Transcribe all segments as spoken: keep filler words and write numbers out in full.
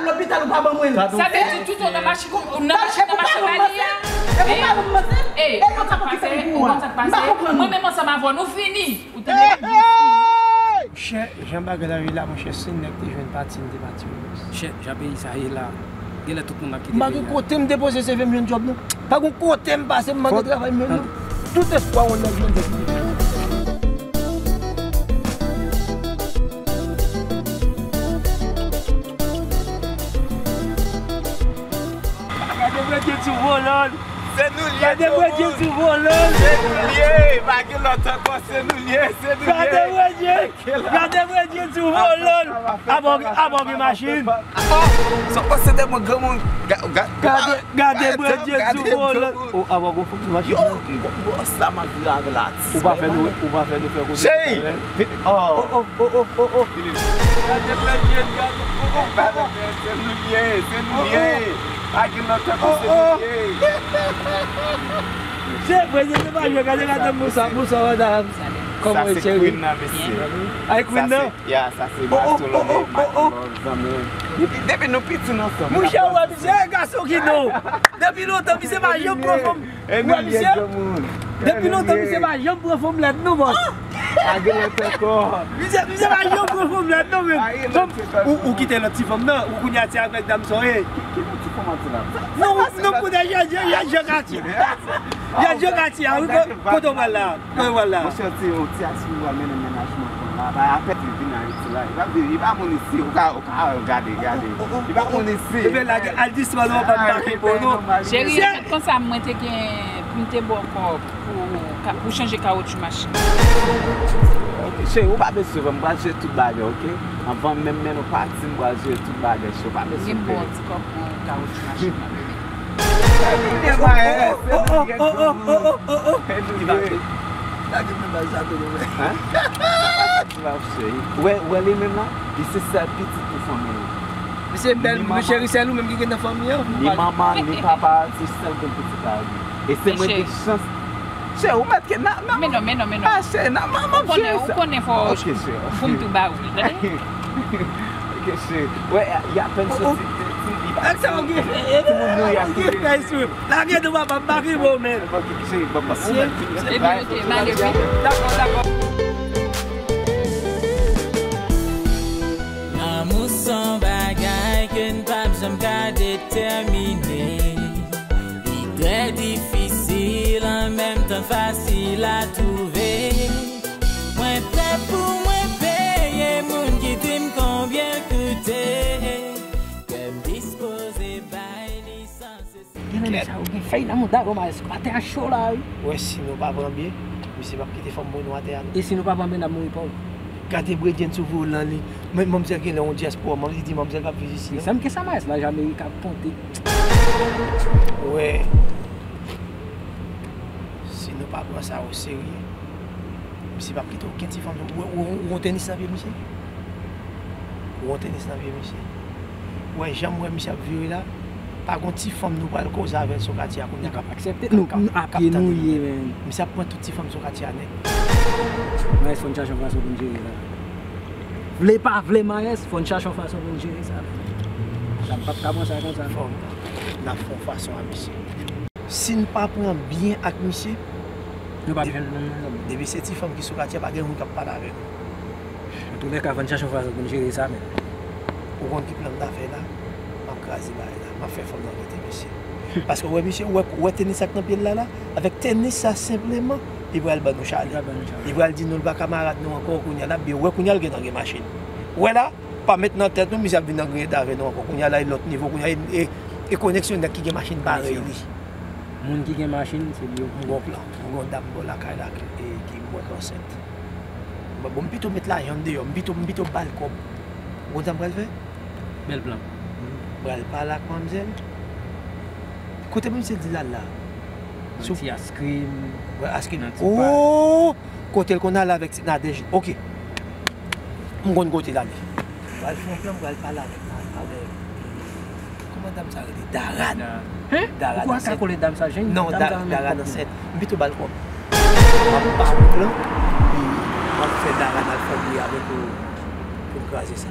Lopital ou pa ban mwen l. Sa vle di toutan nan machin, nan machin, nan machin bali a. E pou pa ban m manzè. E konn sa pou ki fè m pou ou a. M pa konprann. Mwen menm ansanm avè w, nou fini. Ou tande? Monchè, jan bagay la ye la, monchè, si nèg te jwenn pati, m te pati wi. Monchè, jan peyi sa ye la, genlè tout moun ap kite peyi a. M pa gen kote m depoze C V m jwenn djòb non. Pa gen kote m pase, m mande travay m jwenn non. Tout espwa yon nèg jwenn se kite peyi. Gade Bondye sou volò l. Se nou l ye. Gade Bondye sou volò l. Se nou l ye. Pa gen lòt ankò, se nou l ye, se nou l ye. Gade Bondye. Gade Bondye sou volò l. Abò, abò gen machin. Oh, sa w panse de mwen granmoun. Ga- ga- Gade, gade Bondye sou volò l. Oh, abò gon fòk sou machin. Yo, m gon bòs la, m ap vire avè l ati. Ou pa fè nou, ou pa fè nou fè kote. Cheri! Oh, oh, oh, oh, oh, oh. Gade Bondye, gade. Oh, oh, oh, oh. Se nou l ye, se nou l ye. Pa gen lòt ankò, se nou l ye. Se Bondye, se pa jwe, gade, gade, Moussa, Moussa, madam. Kòman se Queen nan, mesye? Ay, Queen nan? Ya, sa se Barcelone, Marco Love, zanmi. Depi, depi nou piti, nou ansanm. Monchè, w wè misye, e gason ki non. Depi lontan, misye pa janm pran fanm. Ou wè misye? Depi lontan, misye pa janm pran fanm lèd non, bòs. Pa gen lòt ankò. Misye, misye pa janm pran fanm lèd non, men. Ou, ou kite lòt ti fanm nan, ou kounye a ti avèk dam sa w ye. Ki, ki lòt ti fanm an ti la? Non, non, kote Jan, Jan, Jan, Jan Katye. Jan, Jan Katye, a wi, kote w pral la? Mwen wè la. Monchè, ti, yon ti atis mwen pral mennen mennaj mwen konn la. Ba, apèt li vin Ayiti la. Li pa vin, li pa moun isi. Ou ka, ou ka gade, gade. Li pa moun isi. Ebyen, lage, al distrè w, pa m pa ki bon non. Cheri, e pat konsa mwen te gen pou m te ba w kòb pou ka, pou chanje kawotchou machin. Ok, cheri, ou pa bezwen, m pral jere tout bagay, ok? Anvan menm men nou pati, m pral jere tout bagay, cheri, ou pa bezwen pè. M gen bon ti kòb pou kawotchou machin nan, bebe. Wè, wè li menm la, li se sèl pitit pou fanmi an. Li se bèl, li cheri sèl ou menm ki gen nan fanmi an. Li manman, li papa, se sèl grann pitit la li. E se mwen gen chans. Cheri, ou mèt ke nan, nan. Men non, men non, men non. Ah, cheri, nan, m ap jere sa. Ou konnen, ou konnen fò. Ok, cheri. Fò m tou ba ou li, tande? Ok, cheri. Wè, y apèn soti. Ak sa, ok. Timoun nou y ap koute. Lage nou, papa, m pa rive w, men. Ok, cheri, bon, bon. Epi, ok, m ale, wi. Dakò, dakò. Lanmou se yon bagay ke n p ap janm ka detèmine. Li trè difisil, an menm tan fasil a twouve. Mwen prè pou mwen peye moun ki di m konbyen l koute. Kè m dispoze bay li san sesi. Gen nan nèg sa yo gen fèy nan mouda yo, maestro. Atè a cho la, wi. Wè, si nou pa pran byen, misye p ap kite fanm pou nou atè a, non. E si nou pa pran byen, n ap mouri pòv. Gade Bredyen sou volan li. Men manmzèl genlè yon dyaspò, man, li di manmzèl p ap viv isi, non. Sa m ke sa, maestro, Lajamerik ap konte. Wè. Si nou pa pran sa o serye, misye p ap kite okenn ti fanm. Ou, ou, ou, ou wè tenis nan pye misye? Ou wè tenis nan pye misye? Ou wè jan m wè misye ap vire la? Pa gon ti fanm nou pral koze avè l sou katye a kounye a k ap, aksepte nou, nou ap ye nou ye, men. Misye ap pran tout ti fanm sou katye a nèt. Maes, fò n chache yon fason pou n jere sa. Vle pa vle, Maes, fò n chache yon fason pou n jere sa, men. Sa m p ap ka pran sa konsa. Fò n, n ap fè yon fason a misye. Si n pa pran byen ak misye, nou p ap jwenn nou menm. Depi se ti fanm ki sou katye a, pa gen moun k ap pale avè nou. Antoulèka, fò n chache yon fason pou n jere sa menm. Ou konn ki plan m ta fè la? M ap kraze bagay la. M ap fè fanm nan kite misye. Paske w wè misye, ou wè, ou wè tenis sa k nan pye l la la? Avèk tenis sa senpleman, li pral ban nou chalè. Li pral ban nou chalè. Li pral di nou l pa kamarad nou ankò kounye a. N ap byen wè kounye a l gentan gen machin. Ou wè la? Pa met nan tèt nou, misye ap vin nan griyen avè nou ankò. Kounye a la, e lòt nivo. Kounye a, e, e, e koneksyon nèg ki gen machin parèy li. Moun ki gen machin, se li yo. M gon plan. M gon dam bò lakay la ki, e, ki m wè k ansent. Bon, bon, m pito met lajan deyò. M pito, m pito ba l kòb. Ou konn sa m pral fè? Bèl plan. M pral pale ak manmzèl. Kote misye di l al la? Nan ti askrim. Wè, askrim. Nan ti pa. Oh! Kote l konn ale avèk ti Nadège. Ok. M konn kote l ale. Pral fè yon plan, m pral pale avèk, avèk, kòman dam sa rele? Daran. Hein? Daran ansent. Ou ka kole dam sa, Jeng? Non, Daran ansent. M pito ba l kòb. M ap ba l plan, epi m ap fè Daran al fè bri avèk ou pou n kraze sa.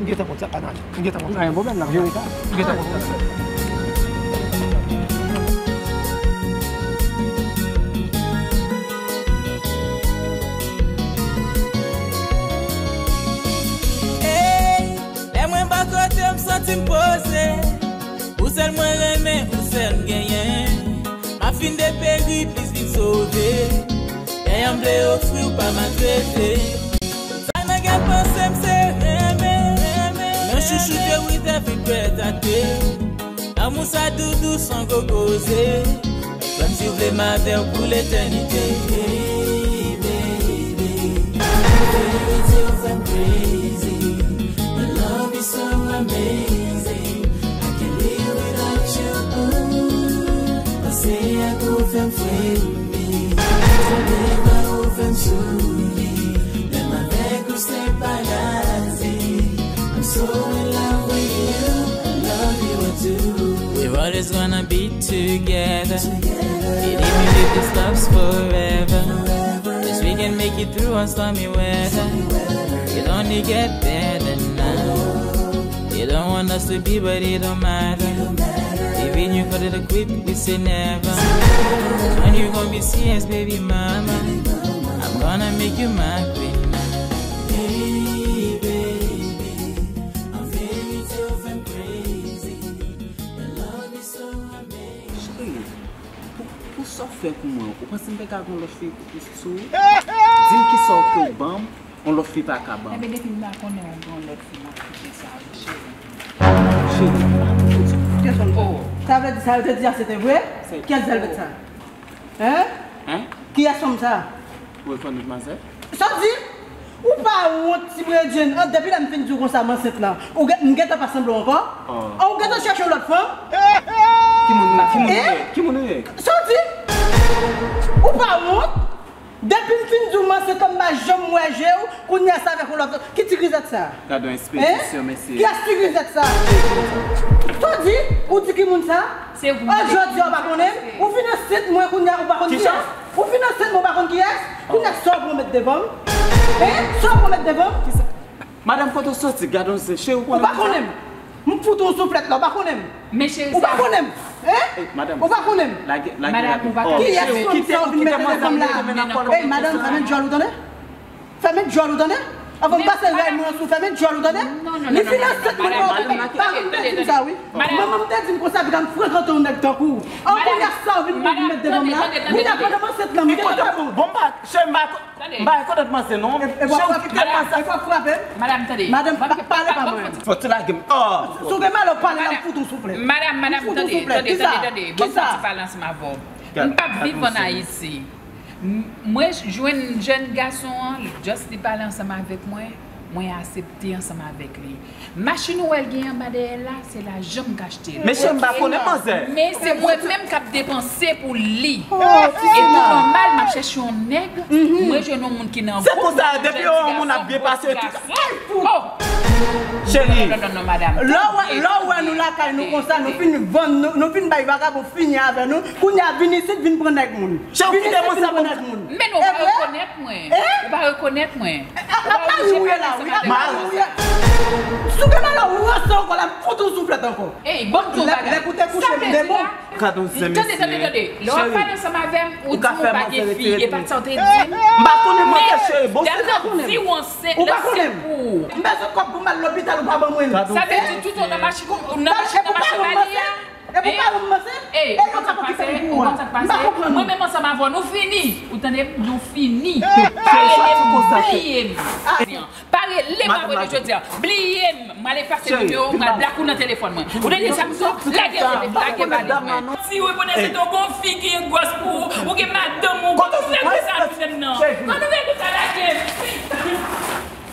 M gentan konn sa pa nan. M gentan konn sa. Pa gen pwoblèm, n ap jere sa. M gentan konn sa. Ey, lè mwen bò kote w, m santi m poze. Ou sèl mwen renmen, ou sèl m genyen. M ap fin deperi, plis vin sove. Dèyè m vle ofri w pa maltrete. Sa nan kè panse m se renmen. Nan chouchoute with every breath I take. Lanmou sa doudou san gwo koze. Kòmsi w vle m avè w pou letènite. Hey, baby, baby, you drive me crazy. Your love is so amazing. I can't live without you, ooh. Panse ak ou fè m frenmi. Lè m avèk ou se pa gazi. I'm so in love with you. I love you, I do. We're always gonna be together. Even if this love's forever. 'Cause we can make it through our stormy weather. It only get better now. They don't want us to be, but it don't matter. Even you cut it quick, we say never. When you gonna be serious, baby mama? I'm gonna make you my queen now. Hey, baby, I'm very tough and crazy. Your love is so amazing. Cheri, pou, pou sa w fè pou mwen, ou panse m te ka gen lòt fi sou ou? Di m kisa w ke w ban m. On lòt fi pa ka ban m. Enben, depi m ta konnen w gen on lòt fi, m ap kite sa, wi, cheri. Cheri. Kiyès moun sa? Oh. Sa vle di, sa yo te di a, se te vre? Kiyès vèlvèt sa? Hein? Hein? Kiyès fanm sa? Ou rekonèt manzè? Sa w di? Ou pa wont, ti bredjenn. An, depi lè m fin di w konsa m ansent lan, ou gen, m gentan pa sanble w ankò? Oh. An, ou gentan chèche yon lòt fanm? Ki moun, ki moun ou ye? Ki moun ou ye? Sa w di? Ou pa wont? Depi m fin di w m ansent lan, m pa janm wè je w, kounye a se avèk yon lòt. Ki ti grizèt sa? Gade yon espetisyon, mesye. Kiyès ti grizèt sa? Sa w di? Ou di ki moun sa? Se ou. An, jodi a ou pa konnen m? Ou fin ansent mwen, kounye a ou pa konn kiyès? Ou fin ansent mwen, ou pa konn kiyès? Kounye a sa w pran w met devan m? Hein? Sa w pran w met devan m? Madanm, kote w soti? Gade yon zen, cheri, ou konnen moun sa? Ou pa konnen m? M fout ou yon souflèt la, ou pa konnen m? Men cheri, ou pa konnen m? Hein? Ou pa konnen m? Lage, lage, lage. Kiyès fanm sa w vin mete devan m la? Ey, madanm, fèmen djòl ou tande? Fèmen djòl ou tande? Anvan m pase rèy mwen sou, fèmen djòl ou tande? Li fin ansent mwen, pa ou te di m sa, wi. Manman m te di m konsa, epi m frekante yon nèg tankou w. An, kounye a sa w vin pou vin met devan m la? Kounye a pandan m ansent lan, m gentan pa bon. Bon, m pa, cheri, m pa M pa rekonèt manzè non. E, e w ap frape m? E w ap frape m? Madanm, tande. Madanm, pa pale pa mwen. Fò w te lage m. Oh. Si w gen malè w pale la, m fout ou souflèt. Madanm, madanm, tande, tande, tande, tande. Ban m fè yon ti pale ansanm avè w. M p ap viv ann Ayiti. M, mwen jwenn jèn gason an, li just li pale ansanm avèk mwen, mwen aksepte ansanm avèk li. Machin ou wè l gen anba dèyè l la, se lajan m k achte l. Mesye, m pa konnen manzè. Men se mwen menm k ap depanse pou li. E tou nòmal, m ap chèche yon nèg, mwen jwenn yon moun ki nan wout, se konsa, depi yon moun ap byen pase, tout gason. Cheri. Non, non, non, non, madanm. Lè w wè, lè w wè nou lakay nou konsa, nou fin vann, nou, nou fin bay vagabon fini avè nou, kounye a vin isit, vin pran nèg moun. Cheri, ou kite mwen sa pou m. Men nou pa rekonèt mwen. Ou pa rekonèt mwen. Ap mari ou ye la, wi, ap mari ou ye. Si w gen malè w ranse ankò la, m fout ou souflèt ankò. Ey, ban m di w yon bagay. Lè, lè pou te kouche m de bon. Tande, tande, tande. Lè w ap pale ansanm avè m, ou di m ou pa gen fi. E pa sa w te di m? M pa konnen manzè, cheri. Bon, se sa. Ou pa konnen m. Ou pa konnen m. M bezwen kòb pou m al lopital, ou pa ban mwen. Sa vle di tout ou nan machin, ou nan machin, nan machin Mali a? E pou pa ou m manzè? E konsa pou kite m pou ou a. M pa konprann ou. Mwen menm ansanm avè w, nou fini. Ou tande m? Nou fini. Pa rele m, bliye m. Pa rele m apre de jodi a. Bliye m. M ale pase nimewo w, m al blak ou nan telefòn mwen. Ou tande sa m di w? Lage, lage valiz mwen. Si w rekonèt se ton gon fi ki gwòs pou ou, ou gen madanm ou, ou konn fè konsa menm nan. Konn fè konsa lage m.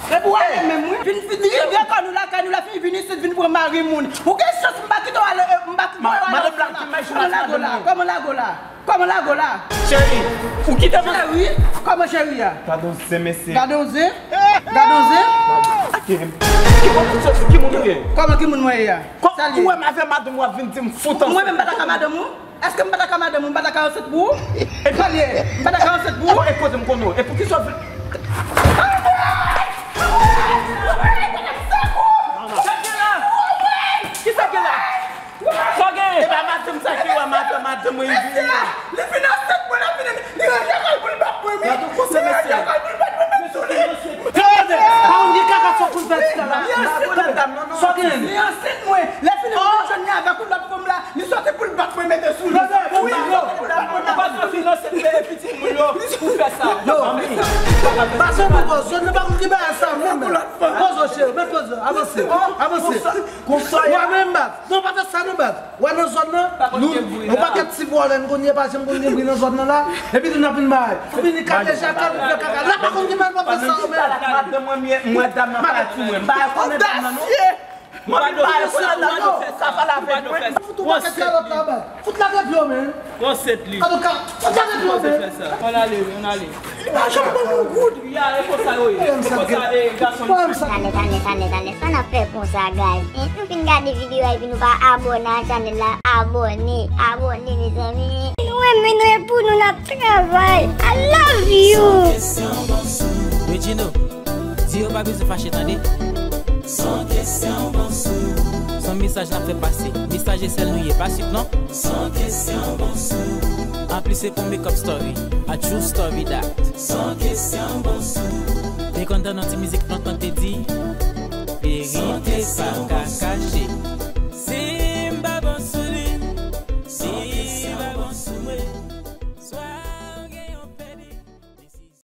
E pou ale menm, wi. Vin, vin rive kò nou lakay nou la, fin vin isit, vin pran mari moun. Ou gen chans, m pa kite w ale, e, m pa kite w ale ansanm. Kòman lago la? Kòman lago la? Kòman lago la? Cheri, ou kite mwen. Cheri, kòman cheri a? Gade yon zen, mesye. Gade yon zen? Gade yon zen? Ki moun ou ye? Kòman ki moun mwen ye a? Sa l ye? Ou wè m avè madanm ou ap vin di m fout ansanm. Mwen menm m pa ta ka madanm ou? Èske m pa ta ka madanm ou, m pa ta ka ansent pou ou? Sa l ye? M pa ta ka ansent pou ou? E kote m konnen w? E poukisa w vle? Anmwey! Anmwey! Anmwey! Sekou! Madanm mwen vini. Li fin ansent mwen, li fin, li ranje kòl pou l bat mwen, wi. Li ranje kòl pou l bat mwen, menm sou li. Tande, pa konn ki kaka sòt pou l fè ti la. Li ansent mwen. Sa w gen? Li ansent mwen. Lè fini, mwen jwenn li avèk yon lòt fanm la, li sòti pou l bat mwen, mete sou li. Wi, li sòti pou l bat mwen, mete sou li. Ou pa fin ansent, men pitit moun yo, ou fè sa. Yo, pase pou poz, zòn nan pa konn ki bagay sa, menm. Poz, cheri, men poz, avanse, avanse. Konsa, konsa. Wa menm, baz. Non, pa fè sa, non, baz. Wè nan zòn nan, nou, yon pakèt ti vòlè n konn ye, pa janm konn gen bri nan zòn nan la. Epi nou n ap vin bay. Vini kale jakal, nou fè kaka. La pa konn ki mal pa fè sa, men. Madanm mwen, mwen, dam nan pa sou mwen. M pa konnen dam nan, non. Mwen pa fè sa, non. Sa pa la fè mwen. Fout yon pakèt kalòt la, baz. Fout lage pye w, men. Pran sèt li. An tou ka, fout lage pye w, men. Ann ale, ann ale. Li pa janm ban nou goud. Ya, e konsa yo ye. E konsa, e gason. Tande, tande, tande, tande. Sa n ap fè konsa, guys? Eh, nou fin gade videyo a epi nou pa abòne a channel la. Abòne, abòne, mezanmi. Nou renmen nou e pou nou n ap travay. I love you. Regino, di yo pa bezwen fache, tande. San kesyon, bon sou. Son mesaj n ap fè pase. Mesaj e sèl nou ye, pa swit non. San kesyon, bon sou. Anplis se pou make up story. A true story that. San kesyon, bon sou. Te konn tande yon ti mizik lontan te di, Peri